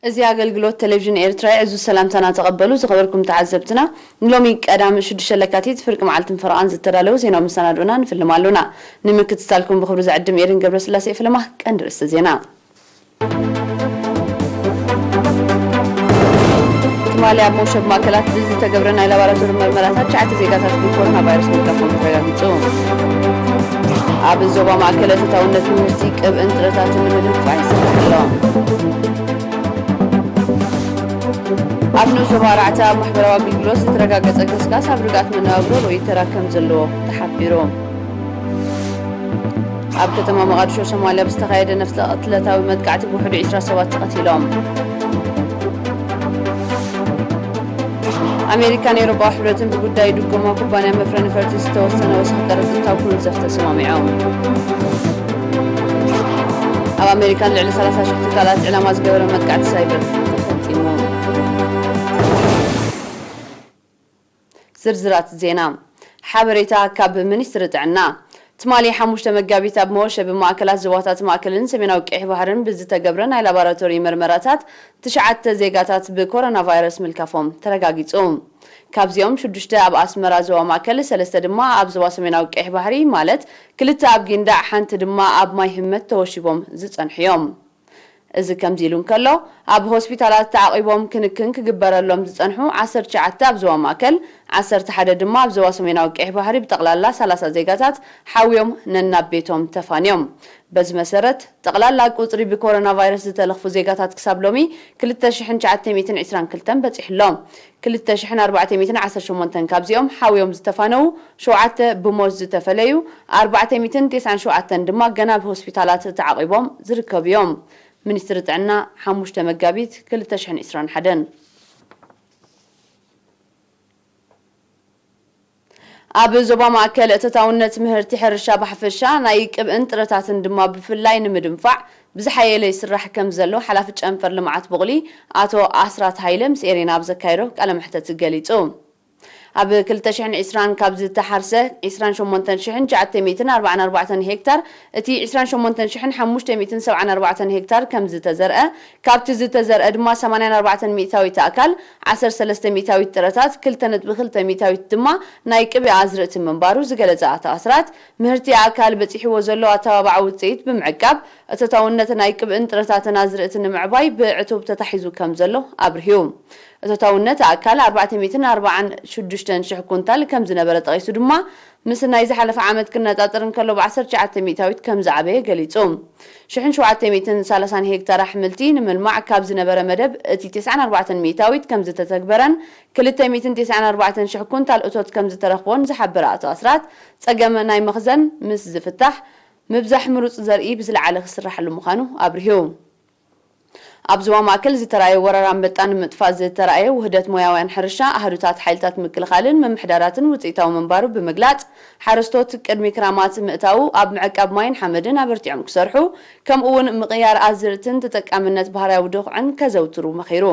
እዚ ኣገልግሎት ቴሌቪዥን ኤርትራ እዩ። ዕዙዝ ሰላምታና ተቐበሉ። ዝኸበርኩም ተዓዘብትና፣ ንሎሚ ቀዳም ሽዱሽተ ለካቲት ፍርቂ መዓልትን ፈረቓን ዝተዳለዉ ዜናዊ መሰናድኦና ንፍልም ኣሎና። ንምክትታልኩም ብኽብሪ ዝዕድም ኤደን ገብረስላሴ። ፍልማ ቀንዲ ርእስቲ ዜና። ትማሊ ኣብ መውሸቢ ማእከላት ብዝተገብረ ናይ ላቦራቶሪ መርመራታት ትሽዓተ ዜጋታት ብኮሮና ቫይረስ ምልካፎም ተረጋጊጹ። ኣብ ዞባ ማእከል ተታውነት ምህርቲ ቅብእን ጥረታትን ንምድንፋዕ ይስራሕ ኣሎ። ኣብ ንኡስ ዞባ ኣርባዕተ ኣብ ማሕበራዊ ኣገልግሎት ዝተረጋገጸ ገስጋስ ኣብ ርግኣት መነባብሮ ርኡይ ተራ ከም ዘለዎ ተሓቢሩ። ኣብ ከተማ መቓድሾ ሶማልያ ብዝተኻየደ ነፍሰ ቅትለታዊ መጥቃዕቲ ብውሕዱ ዕስራ ሰባት ተቐቲሎም። ኣሜሪካን ኤውሮጳዊ ሕብረትን ብጉዳይ ድጎማ ኩባንያ መፍረ ነፈርቲ ዝተወሰነ ወሰኽ ቀረጽ እታው ክንዘፍ ተሰማሚዖም። ኣብ ኣሜሪካን ልዕሊ ሰላሳ ሽሕ ትካላት ዕላማ ዝገበረ መጥቃዕቲ ሳይበር ተፈጺሙ። ዝርዝራት ዜና። ሓበሬታ ካብ ሚኒስትሪ ጥዕና። ትማሊ ሓሙሽተ መጋቢት ኣብ መወሸቢ ማእከላት ዞባታት ማእከልን ሰሜናዊ ቀይሕ ባሕርን ብዝተገብረ ናይ ላቦራቶሪ መርመራታት ትሽዓተ ዜጋታት ብኮሮና ቫይረስ ምልካፎም ተረጋጊጹ። ካብዚኦም ሽዱሽተ ኣብ ኣስመራ ዞባ ማእከል፣ ሰለስተ ድማ ኣብ ዞባ ሰሜናዊ ቀይሕ ባሕሪ፣ ማለት ክልተ ኣብ ጊንዳዕ፣ ሓንቲ ድማ ኣብ ማይ ህመት ተወሺቦም ዝጸንሑ እዮም። እዚ ከምዚ ኢሉ እንከሎ፣ ኣብ ሆስፒታላት ተዓቒቦም ክንክን ክግበረሎም ዝጸንሑ ዓሰርተ ትሽዓተ ኣብ ዞባ ማእከል፣ ዓሰርተ ሓደ ድማ ኣብ ዞባ ሰሜናዊ ቀይሕ ባሕሪ፣ ብጠቕላላ ሰላሳ ዜጋታት ሓውዮም ነናብ ቤቶም ተፋንዮም። በዚ መሰረት፣ ጠቕላላ ቁጽሪ ብኮሮና ቫይረስ ዝተለኽፉ ዜጋታት ክሳብ ሎሚ ክልተ ሽሕን ትሽዓተ ሚእትን ዕስራን ክልተን በጺሑ ኣሎ። ክልተ ሽሕን ኣርባዕተ ሚእትን ዓሰርተ ሸሞንተን ካብዚኦም ሓውዮም ዝተፋነዉ፣ ሸውዓተ ብሞት ዝተፈለዩ፣ ኣርባዕተ ሚእትን ተስዓን ሸውዓተን ድማ ገና ብሆስፒታላት ተዓቒቦም ዝርከቡ እዮም። ሚኒስትሪ ጥዕና፣ ሓሙሽተ መጋቢት ክልተ ሽሕን ዕስራን ሓደን። ኣብ ዞባ ማእከል ተታውነት ምህርቲ ሕርሻ ብሓፈሻ ናይ ቅብእን ጥረታትን ድማ ብፍላይ ንምድንፋዕ ብዝሓየለ ይስራሕ ከም ዘሎ ሓላፊ ጨንፈር ልምዓት ቡቕሊ ኣቶ ኣስራት ሃይለ ምስ ኤሬና ኣብ ዘካየዶ ቃለ መሕተት ገሊጹ። ኣብ ክልተ ሽሕን ዕስራን ካብ ዝተሓርሰ ዕስራን ሸሞንተን ሽሕን ትሽዓተ ሚእትን ኣርባዓን ኣርባዕተን ሄክታር፣ እቲ ዕስራን ሸሞንተን ሽሕን ሓሙሽተ ሚእትን ሰብዓን ኣርባዕተን ሄክታር ከም ዝተዘርአ፣ ካብቲ ዝተዘርአ ድማ ሰማንያን ኣርባዕተን ሚእታዊት ኣካል፣ ዓሰርተ ሰለስተ ሚእታዊት ጥረታት፣ ክልተ ነጥቢ ክልተ ሚእታዊት ድማ ናይ ቅብኢ ኣዝርእቲ ምንባሩ ዝገለጸ ኣቶ ኣስራት፣ ምህርቲ ኣካል በጺሕዎ ዘሎ ኣተባባዒ ውጽኢት ብምዕቃብ፣ እቶታውነት ናይ ቅብእን ጥረታትን ኣዝርእቲ ንምዕባይ ብዕቱብ ተታሒዙ ከም ዘሎ ኣብርሂቡ። እቶታውነት ኣካል ኣርባዕተ ሚእትን ኣርባዓን ሽዱሽተን ሽሕ ኩንታል ከም ዝነበረ ጠቒሱ ድማ፣ ምስ ናይ ዝሓለፈ ዓመት ክነጻጸር እንከሎ ብ ዓሰርተ ትሽዓተ ሚእታዊት ከም ዝዓበየ ገሊጹ። ሽሕን ሸውዓተ ሚእትን ሰላሳን ሄክታር ኣሕምልቲ ንምልማዕ ካብ ዝነበረ መደብ እቲ ተስዓን ኣርባዕተን ሚእታዊት ከም ዝተተግበረን ክልተ ሚእትን ተስዓን ኣርባዕተን ሽሕ ኩንታል እቶት ከም ዝተረኽቦን ዝሓበረ ኣቶ ኣስራት፣ ጸገም ናይ መኽዘን ምስ ዝፍታሕ፣ ምብዛሕ ምሩጽ ዘርኢ ብዝለዓለ ክስራሓሉ ምዃኑ ኣብርሂቡ። ኣብ ዞባ ማእከል ዝተራእየ ወረራ ኣንበጣ ንምጥፋእ ዝተራእየ ውህደት ሞያውያን ሕርሻ፣ ኣሃዱታት ሓይልታት ምክልኻልን ምምሕዳራትን ውጽኢታዊ ምንባሩ ብምግላጽ፣ ሓረስቶት ቅድሚ ክራማት ምእታዉ ኣብ ምዕቃብ ማይን ሓመድን ኣበርቲዖም ክሰርሑ፣ ከምኡ'ውን ምቕያር ኣዝርእትን ተጠቃምነት ባህርያዊ ድኹዕን ከዘውትሩ መኺሩ።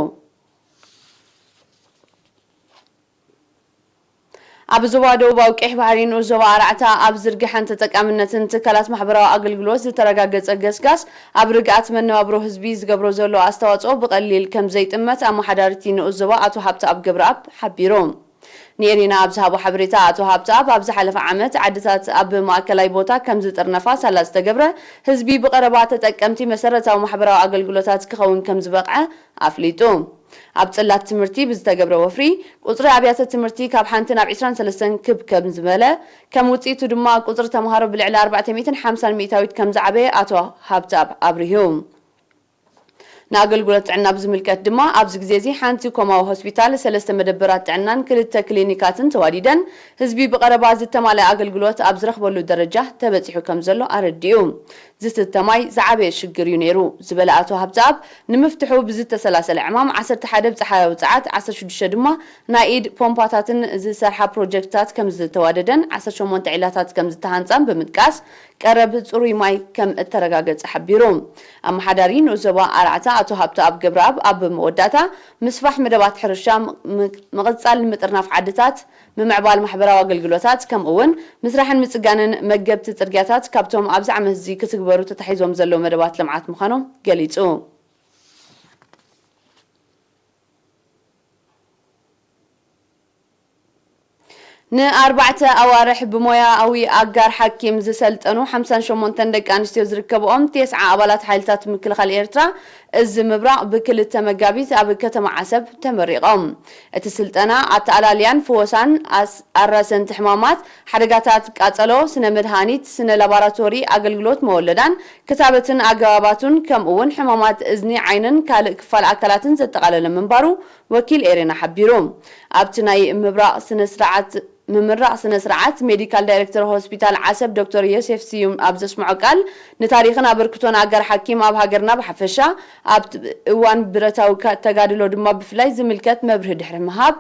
ኣብ ዞባ ደቡባዊ ቀይሕ ባሕሪ ንኡስ ዞባ ኣርባዕተ ኣብ ዝርግሐን ተጠቃምነትን ትካላት ማሕበራዊ ኣገልግሎት ዝተረጋገጸ ገስጋስ ኣብ ርግኣት መነባብሮ ህዝቢ ዝገብሮ ዘሎ ኣስተዋጽኦ ብቐሊል ከም ዘይጥመት ኣመሓዳሪቲ ንኡስ ዞባ ኣቶ ሃብተኣብ ገብረኣብ ሓቢሩ። ንኤሪና ኣብ ዝሃቦ ሓበሬታ ኣቶ ሃብተኣብ ኣብ ዝሓለፈ ዓመት ዓድታት ኣብ ማእከላይ ቦታ ከም ዝጥርነፋ ሳላ ዝተገብረ ህዝቢ ብቐረባ ተጠቀምቲ መሰረታዊ ማሕበራዊ ኣገልግሎታት ክኸውን ከም ዝበቕዐ ኣፍሊጡ። ኣብ ጽላት ትምህርቲ ብዝተገብረ ወፍሪ፣ ቁጽሪ ኣብያተ ትምህርቲ ካብ ሓንቲ ናብ ዕስራን ሰለስተን ክብ ከም ዝበለ፣ ከም ውጽኢቱ ድማ ቁጽሪ ተምሃሮ ብልዕሊ ኣርባዕተ ሚእትን ሓምሳን ሚእታዊት ከም ዝዓበየ ኣቶ ሃብተኣብ ኣብሪሁ። ንኣገልግሎት ጥዕና ብዝምልከት ድማ፣ ኣብዚ ግዜ እዚ ሓንቲ ኮማዊ ሆስፒታል፣ ሰለስተ መደበራት ጥዕናን ክልተ ክሊኒካትን ተዋዲደን፣ ህዝቢ ብቐረባ ዝተማልአ ኣገልግሎት ኣብ ዝረኽበሉ ደረጃ ተበጺሑ ከም ዘሎ ኣረዲኡ። ዝስተ ማይ ዝዓበየ ሽግር እዩ ነይሩ ዝበለ ኣቶ ሃብተኣብ፣ ንምፍትሑ ብዝተሰላሰለ ዕማም ዓሰርተ ሓደ ብጸሓያዊ ጸዓት፣ ዓሰርተ ሽዱሽተ ድማ ናይ ኢድ ፖምፓታትን ዝሰርሓ ፕሮጀክትታት ከም ዝተዋደደን ዓሰርተ ሸሞንተ ዒላታት ከም ዝተሃንጻን ብምጥቃስ፣ ቀረብ ጽሩይ ማይ ከም እተረጋገጸ ሓቢሩ። ኣመሓዳሪ ንኡስ ዞባ ኣርባዕተ ኣቶ ሃብተኣብ ገብረኣብ ኣብ መወዳእታ፣ ምስፋሕ መደባት ሕርሻ፣ ም-፣ ምቕጻል ምጥርናፍ ዓድታት፣ ምምዕባል ማሕበራዊ ኣገልግሎታት፣ ከምኡ እውን ምስራሕን ምጽጋንን መገብቲ ጽርግያታት ካብቶም ኣብዚ ዓመት እዚ ክትግበሩ ተታሒዞም ዘለዉ መደባት ልምዓት ምዃኖም ገሊጹ። ንኣርባዕተ ኣዋርሕ ብሞያዊ ኣጋር ሓኪም ዝሰልጠኑ ሓምሳን ሸሞንተን ደቂ ኣንስትዮ ዝርከብኦም ተስዓ ኣባላት ሓይልታት ምክልኻል ኤርትራ፣ እዚ ምብራቕ ብክልተ መጋቢት ኣብ ከተማ ዓሰብ ተመሪቖም። እቲ ስልጠና ኣተኣላልያን ፍወሳን ኣስ-፣ ኣራሰንቲ ሕማማት፣ ሓደጋታት ቃጸሎ፣ ስነ መድሃኒት፣ ስነ ላቦራቶሪ፣ ኣገልግሎት መወለዳን ክታበትን ኣገባባቱን፣ ከምኡ እውን ሕማማት እዝኒ፣ ዓይንን ካልእ ክፋል ኣካላትን ዘጠቓለለ ምንባሩ ወኪል ኤሬና ሓቢሩ። ኣብቲ ናይ ምብራቕ ስነ ስርዓት ምምራቕ ስነ ስርዓት፣ ሜዲካል ዳይሬክተር ሆስፒታል ዓሰብ ዶክተር ዮሴፍ ስዩም ኣብ ዘስምዖ ቃል፣ ንታሪኽን ኣበርክቶን ኣጋር ሓኪም ኣብ ሃገርና ብሓፈሻ፣ ኣብ እዋን ብረታዊ ካ-፣ ተጋድሎ ድማ ብፍላይ ዝምልከት መብርሂ ድሕሪ ምሃብ፣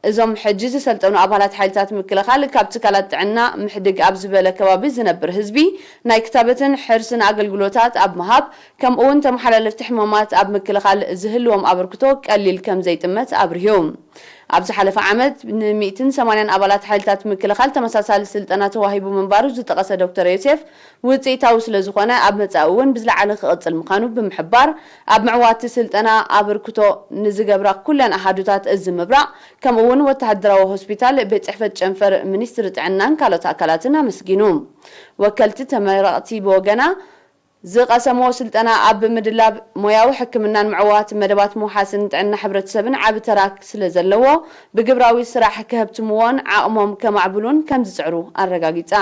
እዞም ሕጂ ዝሰልጠኑ ኣባላት ሓይልታት ምክልኻል ካብ ትካላት ጥዕና ምሕድግ ኣብ ዝበለ ከባቢ ዝነብር ህዝቢ ናይ ክታበትን ሕርስን ኣገልግሎታት ኣብ ምሃብ፣ ከምኡ እውን ተመሓላለፍቲ ሕማማት ኣብ ምክልኻል ዝህልዎም ኣበርክቶ ቀሊል ከም ዘይጥመት ኣብርሁ። ኣብ ዝሓለፈ ዓመት ንሚእትን ሰማንያን ኣባላት ሓይልታት ምክልኻል ተመሳሳሊ ስልጠና ተዋሂቡ ምንባሩ ዝጠቐሰ ዶክተር ዮሴፍ፣ ውፅኢታዊ ስለ ዝኾነ ኣብ መጻኢ እውን ብዝለዓለ ክቕጽል ምዃኑ ብምሕባር፣ ኣብ ምዕዋቲ ስልጠና ኣበርክቶ ንዝገብራ ኩለን ኣሃዱታት እዚ ምብራቕ፣ ከምኡ እውን ወተሃደራዊ ሆስፒታል፣ ቤት ጽሕፈት ጨንፈር ሚኒስትሪ ጥዕናን ካልኦት ኣካላትን ኣመስጊኑ። ወከልቲ ተመረቕቲ ብወገና፣ ዝቐሰምዎ ስልጠና ኣብ ምድላብ ሞያዊ ሕክምናን ምዕዋት መደባት ምውሓስን ጥዕና ሕብረተሰብን ዓቢ ተራ ስለ ዘለዎ፣ ብግብራዊ ስራሕ ከህብትምዎን ዓቕሞም ከማዕብሉን ከም ዝጽዕሩ ኣረጋጊጻ።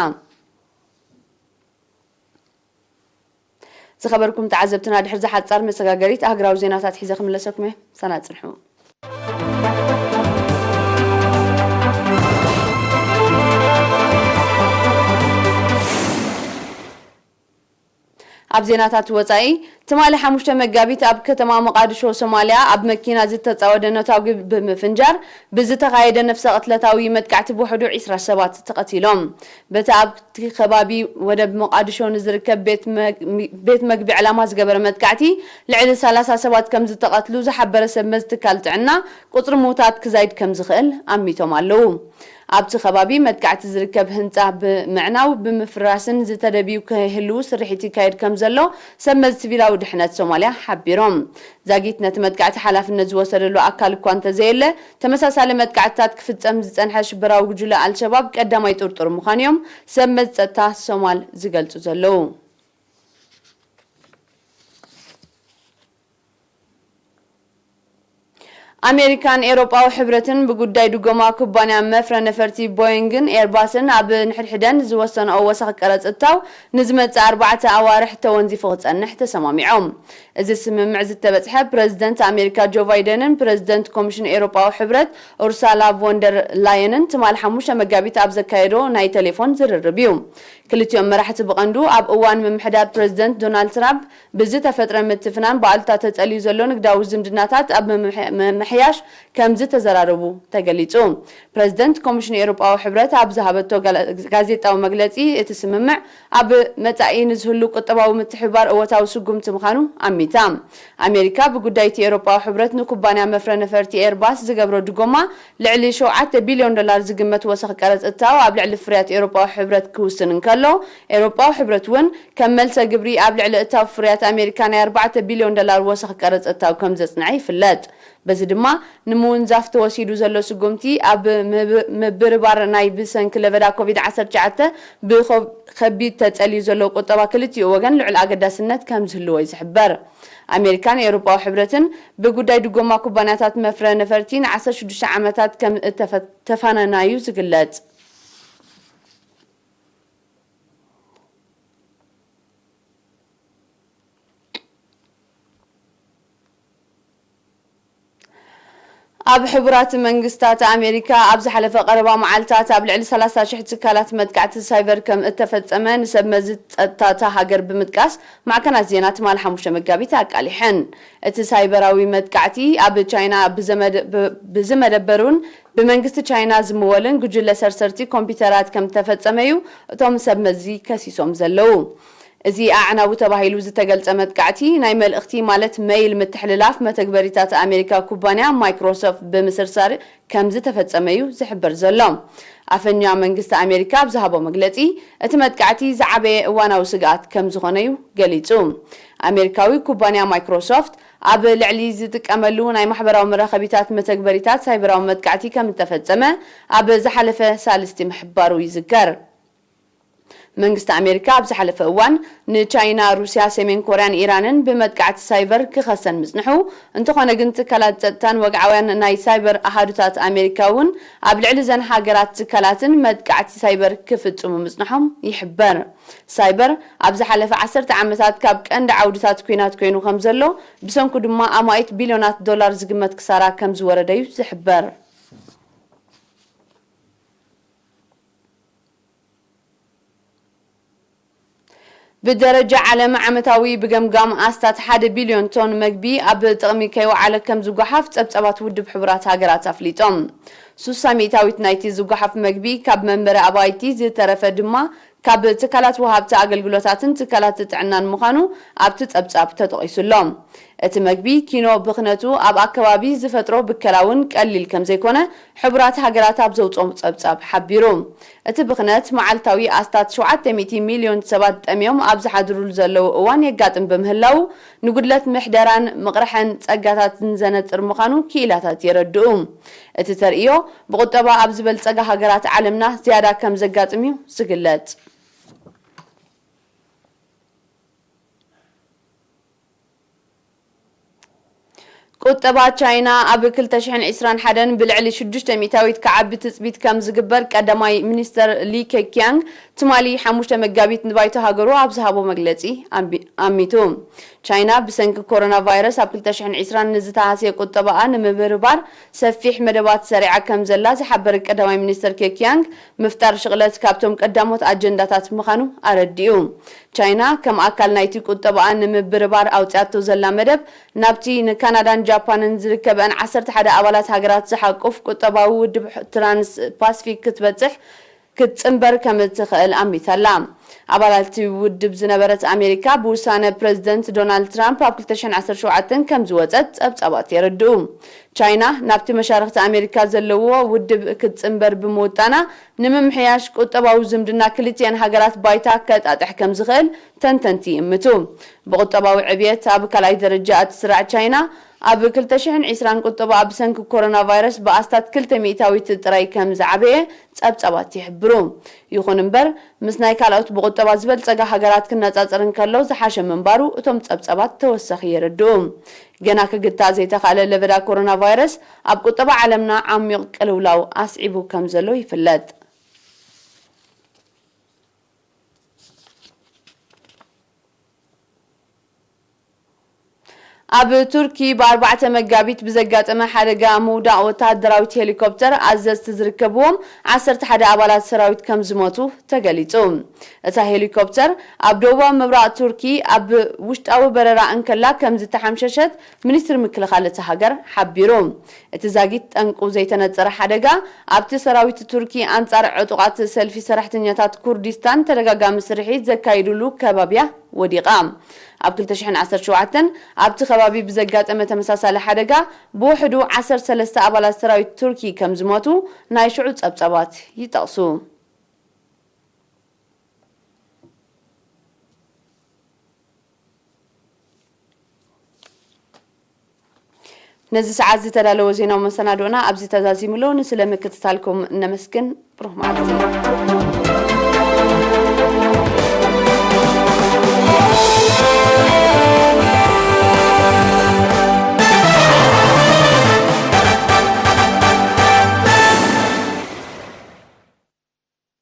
ዝኸበርኩም ተዓዘብትና፣ ድሕሪ ዝሓጻር መሰጋገሪት ኣህግራዊ ዜናታት ሒዘ ክምለሰኩም እየ። ሰናይ ጽንሑ። ኣብ ዜናታት ወጻኢ፣ ትማሊ ሓሙሽተ መጋቢት ኣብ ከተማ ሞቓድሾ ሶማልያ ኣብ መኪና ዝተጻወደ ነታጒ ብምፍንጃር ብዝተኻየደ ነፍሰ ቅትለታዊ መጥቃዕቲ ብውሕዱ ዒስራ ሰባት ተቐቲሎም። በቲ ኣብቲ ከባቢ ወደብ ሞቓድሾ ንዝርከብ ቤት መግ-፣ ቤት መግቢ ዕላማ ዝገበረ መጥቃዕቲ ልዕሊ ሰላሳ ሰባት ከም ዝተቐትሉ ዝሓበረ ሰብ መዚ ትካል ጥዕና፣ ቁጽሪ ምዉታት ክዛይድ ከም ዝኽእል ኣሚቶም ኣለዉ። ኣብቲ ከባቢ መጥቃዕቲ ዝርከብ ህንጻ ብምዕናው ብምፍራስን ዝተደብዩ ከይህልዉ ስርሒት ይካየድ ከም ዘሎ ሰብ መዚ ሲቪላዊ ድሕነት ሶማልያ ሓቢሮም። ዛጊት ነቲ መጥቃዕቲ ሓላፍነት ዝወሰደሉ ኣካል እኳ እንተዘየለ፣ ተመሳሳሊ መጥቃዕትታት ክፍጸም ዝጸንሐ ሽበራዊ ጉጅለ ኣልሸባብ ቀዳማይ ጥርጡር ምዃኑ እዮም ሰብ መዚ ጸጥታ ሶማል ዝገልጹ ዘለዉ። ኣሜሪካን ኤውሮጳዊ ሕብረትን ብጉዳይ ድጎማ ኩባንያ መፍረ ነፈርቲ ቦይንግን ኤርባስን ኣብ ንሕድሕደን ዝወሰንኦ ወሰኽ ቀረጽ እታው ንዝመጽእ ኣርባዕተ ኣዋርሕ ተወንዚፉ ክጸንሕ ተሰማሚዖም። እዚ ስምምዕ ዝተበጽሐ ፕረዚደንት ኣሜሪካ ጆ ባይደንን ፕረዚደንት ኮሚሽን ኤውሮጳዊ ሕብረት ኡርሳላ ቮንደር ላየንን ትማል ሓሙሽተ መጋቢት ኣብ ዘካየዶ ናይ ቴሌፎን ዝርርብ እዩ። ክልቲኦም መራሕቲ ብቐንዱ ኣብ እዋን ምምሕዳር ፕረዚደንት ዶናልድ ትራምፕ ብዝተፈጥረ ምትፍናን ብኣሉታ ተጸልዩ ዘሎ ንግዳዊ ዝምድናታት ኣብ ምምሕ-፣ ምምሕያሽ ከም ዝተዘራረቡ ተገሊጹ። ፕረዚደንት ኮሚሽን ኤውሮጳዊ ሕብረት ኣብ ዝሃበቶ ጋላ-፣ ጋዜጣዊ መግለጺ፣ እቲ ስምምዕ ኣብ መጻኢ ንዝህሉ ቁጠባዊ ምትሕብባር እወታዊ ስጉምቲ ምዃኑ ኣሚታ። ኣሜሪካ ብጉዳይ እቲ ኤውሮጳዊ ሕብረት ንኩባንያ መፍረ ነፈርቲ ኤርባስ ዝገብሮ ድጎማ ልዕሊ ሸውዓተ ቢልዮን ዶላር ዝግመት ወሰኽ ቀረጽ እታው ኣብ ልዕሊ ፍርያት ኤውሮጳዊ ሕብረት ክውስን እንከሎ፣ ኤውሮጳዊ ሕብረት እውን ከም መልሰ ግብሪ ኣብ ልዕሊ እታው ፍርያት ኣሜሪካ ናይ ኣርባዕተ ቢልዮን ዶላር ወሰኽ ቀረጽ እታው ከም ዘጽንዐ ይፍለጥ። በዚ ድማ ንምውንዛፍ ተወሲዱ ዘሎ ስጉምቲ ኣብ ምብ-፣ ምብርባር ናይ ብሰንኪ ለበዳ ኮቪድ ዓሰርተ ትሽዓተ ብኸ-፣ ከቢድ ተጸልዩ ዘሎ ቁጠባ ክልቲኡ ወገን ልዑል ኣገዳስነት ከም ዝህልዎ እዩ ዝሕበር። ኣሜሪካን ኤውሮጳዊ ሕብረትን ብጉዳይ ድጎማ ኩባንያታት መፍረ ነፈርቲ ንዓሰርተ ሽዱሽተ ዓመታት ከም እተፈ-፣ ተፋነናዩ ዝግለጽ። ኣብ ሕቡራት መንግስታት ኣሜሪካ ኣብ ዝሓለፈ ቀረባ መዓልታት ኣብ ልዕሊ ሰላሳ ሽሕ ትካላት መጥቃዕቲ ሳይበር ከም እተፈጸመ ንሰብ መዚ ጸጥታ እታ ሃገር ብምጥቃስ ማዕከናት ዜና ትማል ሓሙሽተ መጋቢት ኣቃሊሐን። እቲ ሳይበራዊ መጥቃዕቲ ኣብ ቻይና ብዘመደ-፣ ብ-፣ ብዝመደበሩን ብመንግስቲ ቻይና ዝምወልን ጉጅለ ሰርሰርቲ ኮምፒውተራት ከም ተፈጸመ እዩ እቶም ሰብ መዚ ከሲሶም ዘለዉ። እዚ ኣዕናዊ ተባሂሉ ዝተገልጸ መጥቃዕቲ፣ ናይ መልእኽቲ ማለት መይል ምትሕልላፍ መተግበሪታት ኣሜሪካ ኩባንያ ማይክሮሶፍት ብምስርሳር ከም ዝተፈጸመ እዩ ዝሕበር ዘሎ። ኣፈኛ መንግስቲ ኣሜሪካ ኣብ ዝሃቦ መግለጺ፣ እቲ መጥቃዕቲ ዝዓበየ እዋናዊ ስግኣት ከም ዝኾነ እዩ ገሊጹ። ኣሜሪካዊ ኩባንያ ማይክሮሶፍት ኣብ ልዕሊ ዝጥቀመሉ ናይ ማሕበራዊ መራኸቢታት መተግበሪታት ሳይበራዊ መጥቃዕቲ ከም እተፈጸመ ኣብ ዝሓለፈ ሳልስቲ ምሕባሩ ይዝከር። መንግስቲ ኣሜሪካ ኣብ ዝሓለፈ እዋን ንቻይና፣ ሩስያ፣ ሰሜን ኮርያን ኢራንን ብመጥቃዕቲ ሳይበር ክኸሰን ምጽንሑ፣ እንተኾነ ግን ትካላት ጸጥታን ወግዓውያን ናይ ሳይበር ኣሃዱታት ኣሜሪካ እውን ኣብ ልዕሊ ዘን ሃገራት ትካላትን መጥቃዕቲ ሳይበር ክፍጽሙ ምጽንሖም ይሕበር። ሳይበር ኣብ ዝሓለፈ ዓሰርተ ዓመታት ካብ ቀንዲ ዓውድታት ኲናት ኮይኑ ከም ዘሎ፣ ብሰንኩ ድማ ኣማኢት ቢልዮናት ዶላር ዝግመት ክሳራ ከም ዝወረደ እዩ ዝሕበር። ብደረጃ ዓለም ዓመታዊ ብገምጋም ኣስታት ሓደ ቢልዮን ቶን መግቢ ኣብ ጥቕሚ ከይወዓለ ከም ዝጓሓፍ ጸብጻባት ውድብ ሕቡራት ሃገራት ኣፍሊጦም። ሱሳ ሚእታዊት ናይቲ ዝጓሓፍ መግቢ ካብ መንበሪ ኣባይቲ፣ ዝተረፈ ድማ ካብ ትካላት ወሃብቲ ኣገልግሎታትን ትካላት ጥዕናን ምዃኑ ኣብቲ ጸብጻብ ተጠቒሱ ኣሎ። እቲ መግቢ ኪኖ ብኽነቱ ኣብ ኣከባቢ ዝፈጥሮ ብከላ እውን ቀሊል ከም ዘይኮነ ሕቡራት ሃገራት ኣብ ዘውጽኦ ጸብጻብ ሓቢሩ። እቲ ብኽነት መዓልታዊ ኣስታት ሸውዓተ ሚእቲ ሚልዮን ሰባት ጠምዮም ኣብ ዝሓድሩሉ ዘለዉ እዋን የጋጥም ብምህላዉ፣ ንጉድለት ምሕደራን ምቕርሐን ጸጋታትን ዘነጽር ምዃኑ ክኢላታት የረድኡ። እቲ ተርእዮ ብቁጠባ ኣብ ዝበልጸጋ ሃገራት ዓለምና ዝያዳ ከም ዘጋጥም እዩ ዝግለጽ። ቁጠባ ቻይና ኣብ ክልተ ሽሕን ዕስራን ሓደን ብልዕሊ ሽዱሽተ ሚእታዊት ክዓቢ ትጽቢት ከም ዝግበር ቀዳማይ ሚኒስተር ሊ ኬኪያንግ ትማሊ ሓሙሽተ መጋቢት ንባይቶ ሃገሩ ኣብ ዝሃቦ መግለጺ ኣንቢ-፣ ኣሚቱ። ቻይና ብሰንኪ ኮሮና ቫይረስ ኣብ ክልተ ሽሕን ዕስራን ንዝተሃስየ ቁጠባኣ ንምብርባር ሰፊሕ መደባት ሰሪዓ ከም ዘላ ዝሓበረ ቀዳማይ ሚኒስተር ኬኪያንግ፣ ምፍጣር ሽቕለት ካብቶም ቀዳሞት ኣጀንዳታት ምዃኑ ኣረዲኡ። ቻይና ከም ኣካል ናይቲ ቁጠባኣ ንምብርባር ኣውጺኣቶ ዘላ መደብ፣ ናብቲ ንካናዳን ጃፓንን ዝርከበአን ዓሰርተ ሓደ ኣባላት ሃገራት ዝሓቁፍ ቁጠባዊ ውድብ ትራንስ ፓስፊክ ክትበጽሕ ክትጽንበር ከም እትኽእል ኣሚታ'ላ። ኣባላት እቲ ውድብ ዝነበረት ኣሜሪካ፣ ብውሳነ ፕረዚደንት ዶናልድ ትራምፕ ኣብ ክልተ ሽሕን ዓሰርተ ሸውዓተን ከም ዝወጸት ጸብጻባት የረድኡ። ቻይና ናብቲ መሻርኽቲ ኣሜሪካ ዘለዎ ውድብ ክትጽንበር ብምውጣና፣ ንምምሕያሽ ቁጠባዊ ዝምድና ክልቲኣን ሃገራት ባይታ ከጣጥሕ ከም ዝኽእል ተንተንቲ ይእምቱ። ብቁጠባዊ ዕብየት ኣብ ካልኣይ ደረጃ እትስራዕ ቻይና፣ ኣብ ክልተ ሽሕን ዕስራን ቁጠባኣ ብሰንኪ ኮሮና ቫይረስ ብኣስታት ክልተ ሚእታዊት ጥራይ ከም ዝዓበየ ጸብጻባት ይሕብሩ። ይኹን እምበር፣ ምስ ናይ ካልኦት ብቁጠባ ዝበልጸጋ ሃገራት ክነጻጸር እንከሎ ዝሓሸ ምንባሩ እቶም ጸብጻባት ተወሳኺ የረድኡ። ገና ክግታእ ዘይተኻእለ ለበዳ ኮሮና ቫይረስ ኣብ ቁጠባ ዓለምና ዓሚቕ ቅልውላው ኣስዒቡ ከም ዘሎ ይፍለጥ። ኣብ ቱርኪ ብኣርባዕተ መጋቢት ብዘጋጠመ ሓደጋ ምውዳቕ ወተሃደራዊት ሄሊኮፕተር ኣዘዝቲ ዝርከብዎም ዓሰርተ ሓደ ኣባላት ሰራዊት ከም ዝሞቱ ተገሊጹ። እታ ሄሊኮፕተር ኣብ ደቡባዊ ምብራቕ ቱርኪ ኣብ ውሽጣዊ በረራ እንከላ ከም ዝተሓምሸሸት ሚኒስትሪ ምክልኻል እታ ሃገር ሓቢሩ። እቲ ዛጊት ጠንቁ ዘይተነጸረ ሓደጋ ኣብቲ ሰራዊት ቱርኪ ኣንጻር ዕጡቓት ሰልፊ ሰራሕተኛታት ኩርዲስታን ተደጋጋሚ ስርሒት ዘካይዱሉ ከባቢያ ወዲቓ። ኣብ ክልተ ሽሕን ዓሰርተ ሸውዓተን ኣብቲ ከባቢ ብዘጋጠመ ተመሳሳሊ ሓደጋ ብውሕዱ ዓሰርተ ሰለስተ ኣባላት ሰራዊት ቱርኪ ከም ዝሞቱ ናይ ሽዑ ጸብጻባት ይጠቕሱ። ነዚ ሰዓት ዝተዳለወ ዜናዊ መሰናዶና ኣብዚ ተዛዚሙ ኣሎ። ንስለ ምክትታልኩም ነመስግን። ብሩኽ መዓልቲ።